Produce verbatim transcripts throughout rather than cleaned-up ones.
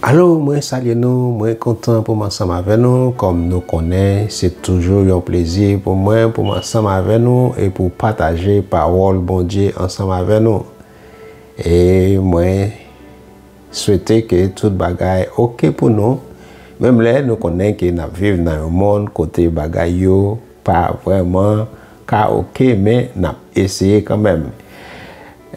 Alo, mwen salye nou, mwen kontan pou m ansanm avè nou. Kòm nou konnen, se toujou yon plezi pou mwen pou m ansanm avè nou e pou pataje pawòl Bondye ansanm avè nou. E mwen swete ke tout bagay oke pou nou, menm lè nou konnen ke n ap viv nan yon mond kote bagay yo pa vrèman ka oke, men n ap eseye kanmenm.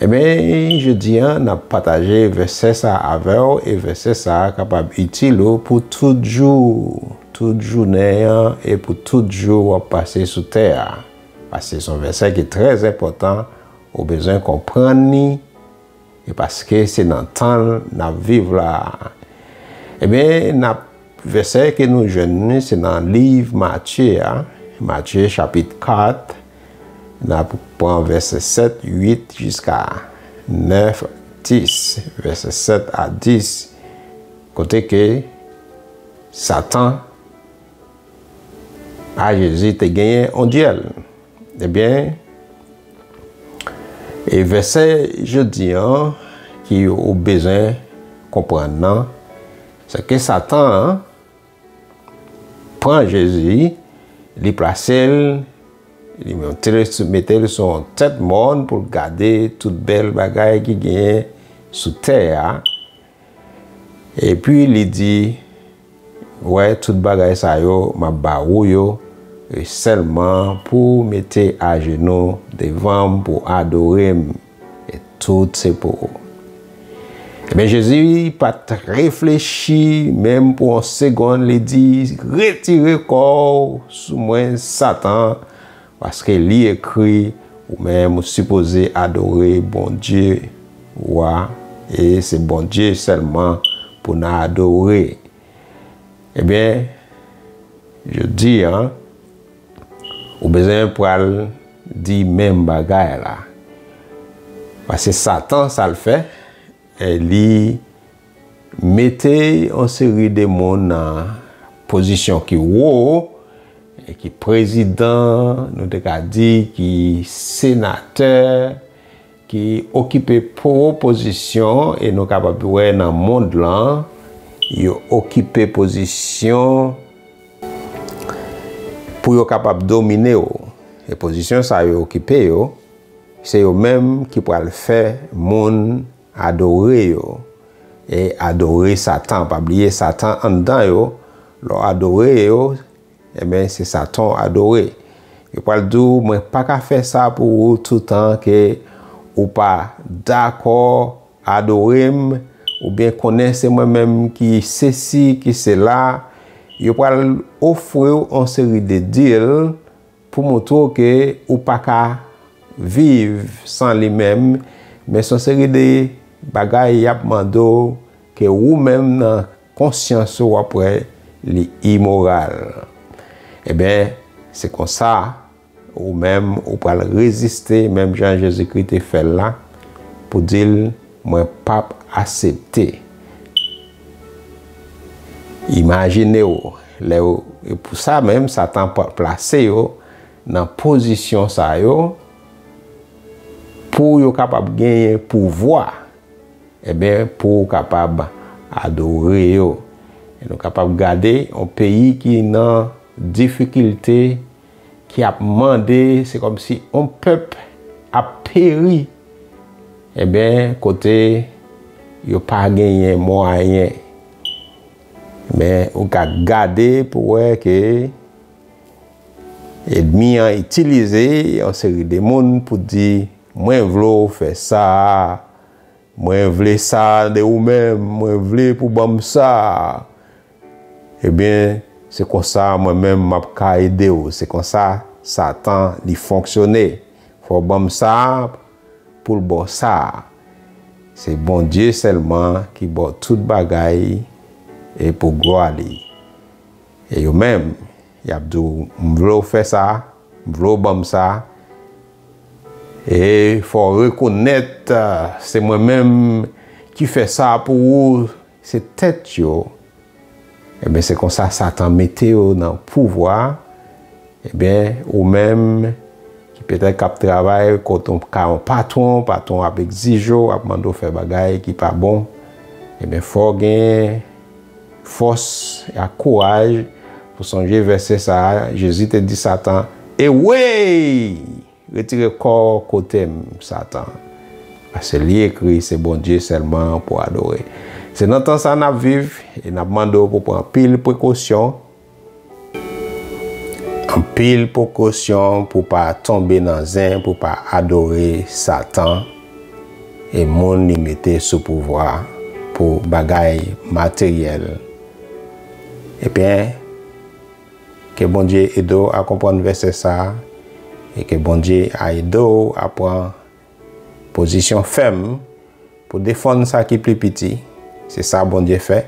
Ebyen, jodi a, n ap pataje vèsè sa avè w, e vèsè sa kapab itil ou pou tout jou, tout jounen an, e pou tout jou w ap pase sou tè a. Paske se yon vèsè ki trè enpòtan, ou bezwen konprann li, e paske se nan tan n ap viv la. Ebyen, n ap, vèsè ke nou jwenn li, se nan liv Matye a, Matye chapit kat, n ap pran vèsè sèt, uit jiska nèf, dis, vèsè sèt a dis, kote ke Satan a Jezi te genyen yon dyèl. Ebyen, e vèsè jodi an ki ou bezwen konprann nan, se ke Satan an pran Jezi, li plase l, li monte l sou, mete l sou yon tèt mòn pou l gade tout bèl bagay ki genyen sou tè a. Epi li di, "Wè, tout bagay sa yo, m ap ba ou yo, e sèlman pou w mete ajenou devan m, pou w adore m, e tout se pou ou." Ebyen, Jezi pa t reflechi, menm pou yon segonn, li di, "Retire kò w sou mwen, Satan, paske li ekri, ou menm, ou sipoze adore Bondye ou a, e se Bondye sèlman pou n adore." Ebyen, jodi a, ou bezwen pral di menm bagay la. Paske Satan, sa l fè, e li mete yon seri de moun nan pozisyon ki wo, e ki prezidan, nou te ka di, ki senatè, ki okipe po pozisyon, e nou kapab wè nan mond lan, yo okipe pozisyon pou yo kapab domine w. E pozisyon sa yo okipe yo, se yo menm ki pral fè moun adore yo e adore Satan. Pa bliye, Satan anndan yo, lè w adore yo, ebyen, se Satan w adore. Yo pral di w, "Mwen pa ka fè sa pou ou toutan ke ou pa dakò adore m, oubyen konnen se mwen menm ki sesi, ki sela." Yo pral ofri w yon seri de deal pou montre w ke ou pa ka viv san li menm, men se yon seri de bagay y ap mande w ke ou menm nan konsyans ou w ap wè li imoral. Ebyen, se konsa, ou menm, ou pral reziste, menm jan Jezikri te fè l la, pou di l, "Mwen p ap aksepte." Imajine w, lè yo, e pou sa menm, Satan pa plase yo nan pozisyon sa yo, pou yo kapab genyen pouvwa, ebyen, pou w kapab adore yo. E nou kapab gade yon peyi ki nan difikilte, ki ap mande, se kòmsi yon pèp ap peri, ebyen, kote yo pa genyen mwayen. Men, ou ka gade pou wè ke ènmi an itilize yon seri de moun pou di, "Mwen vle w fè sa, mwen vle sa de ou menm, mwen vle pou ban m sa." Ebyen, se konsa mwen menm m ap ka ede w. Se konsa Satan li fonksyone. Fò w ban m sa pou l ba w sa. Se Bondye sèlman ki ba w tout bagay e pou glwa li. E yo menm, y ap di w, "M vle w fè sa, m vle w ban m sa." E fò w rekonèt, ah, se mwen menm ki fè sa pou ou, se tèt yo. Ebyen, se konsa Satan mete yo nan pouvwa. Ebyen, ou menm ki petèt k ap travay kot yon ka yon patwon, patwon ap egzije w, ap mande w fè bagay ki pa bon. Ebyen, fò w gen fòs e ak kouraj pou sonje vèsè sa a. Jezi te di Satan, "Ewe! Retire kò w kote m, Satan. Paske li ekri, se Bondye sèlman pou adore." Se nan tan sa n ap viv, e n ap mande w pou pran anpil prekosyon, anpil prekosyon pou pa tonbe nan zen, pou pa adore Satan e moun li mete sou pouvwa pou bagay materyèl. Ebyen, ke Bondye ede w a konprann vèsè sa a, e ke Bondye a ede w a pran pozisyon fèm pou defann sa ki pli piti. Se sa Bondye fè.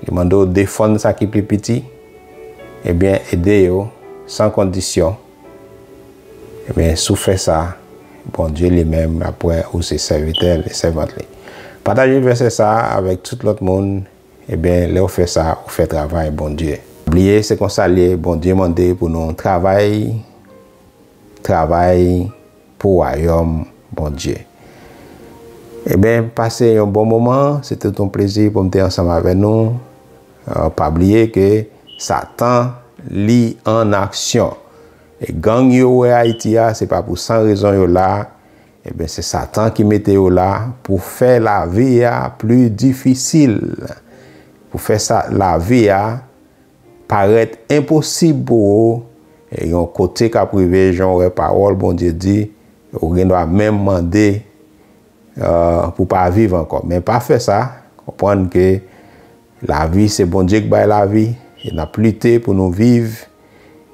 Li mande w defann sa ki pli piti. Ebyen, ede yo san kondisyon. Ebyen, si w fè sa, Bondye li menm ap wè ou se sèvitè li, sèvant li. Pataje vèsè sa a avèk tout lòt moun. Ebyen, lè w fè sa, ou fè travay Bondye. Bliye, se konsa l ye, Bondye mande pou nou travay, travay pou wayòm Bondye. Ebyen, pase yon bon moman, se te yon plezi pou m te ansanm avè nou. Euh, pa bliye ke Satan, li an aksyon. E gang yo wè Ayiti a, se pa pou san rezon yo la. Ebyen, se Satan ki mete yo la pou fè lavi a pli difisil, pou fè sa, lavi a parèt enposib pou ou. E yon kote k ap rive, jan w wè pawòl Bondye di, ou gen dwa menm mande, euh, pou pa viv ankò. Men pa fè sa, konprann ke lavi, se Bondye k bay lavi, e n ap lite pou nou viv,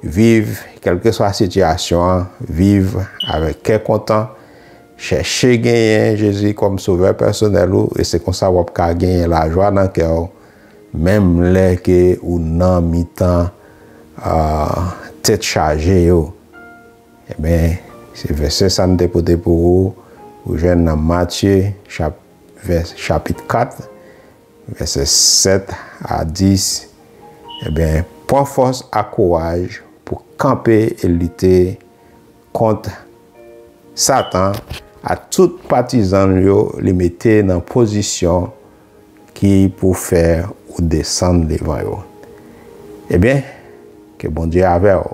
viv, kèlkeswa sitiyasyon an, viv avèk kè kontan, chèche genyen Jezi kòm sovè pèsonèl ou, e se konsa w ap ka genyen lajwa nan kè w, menm lè ke ou nan mitan, ah, tèt chaje yo. Ebyen, se vèsè sa n te pote pou ou, ou jwenn nan Matye, chap-, vè-, chapit kat, vèsè sèt a dis. Ebyen, pran fòs ak kouraj pou kanpe e lite kont Satan ak tout patizan l yo li mete nan pozisyon ki pou fè ou desann devan yo. Ebyen, ke Bondye avè w.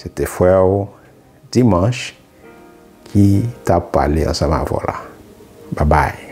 Se te frè w Dimanche ki t ap pale ansanm avè w la. Babay.